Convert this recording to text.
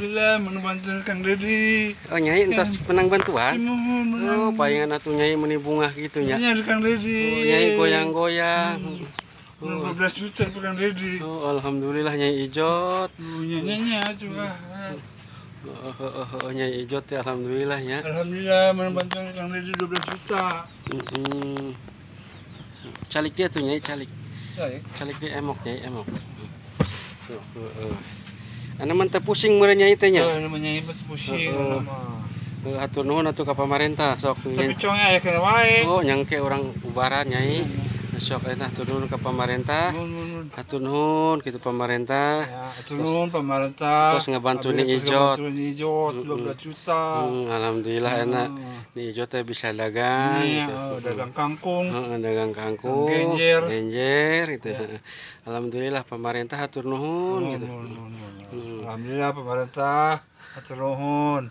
Alhamdulillah meunang bantuan Kang Dedi. Oh, Nyai entos menang bantuan? Muhun menang. Oh, palingan atuh Nyai meuni bungah gitu nya. Nya Kang Dedi. Oh, Nyai goyang-goyang. Menang 12 juta ku Kang Dedi. Oh, alhamdulillah Nyai Ijot. Tuh nya nya juga. Oh, Nyai Ijot ya, alhamdulillah nya. Alhamdulillah menang bantuan Kang Dedi 12 juta. Heeh. Calik dia tuh, Nyai, calik. Baik. Calik dia emok, Nyai, emok. Tuh, heeh. Anu mah teu pusing meureun Nyai teh nya. Oh, namanya ibu pusing. Heeh. Mah. Heuh, hatur nuhun atuh ka pamarentah sok. Tapi congnya aya kena wae. Oh, nyangke urang ubaran, Nyai. Sok eta hatur nuhun ka pamarentah. Nuhun, nuhun. Hatur nuhun kitu pamarentah. Ya, hatur nuhun pamarentah. Terus ngebantu Abdi Ni terus Ijot. ngebantu Ni Ijot 12 juta. Alhamdulillah enak. Ni Ijot teh bisa dagang Iya, gitu. oh, dagang kangkung. Heeh, dagang kangkung, Genjer. Genjer gitu. Ya. Alhamdulillah pamarentah hatur nuhun Nuhun, gitu. nuhun, nuhun, nuhun. Alhamdulillah pemerintah hatur nuhun.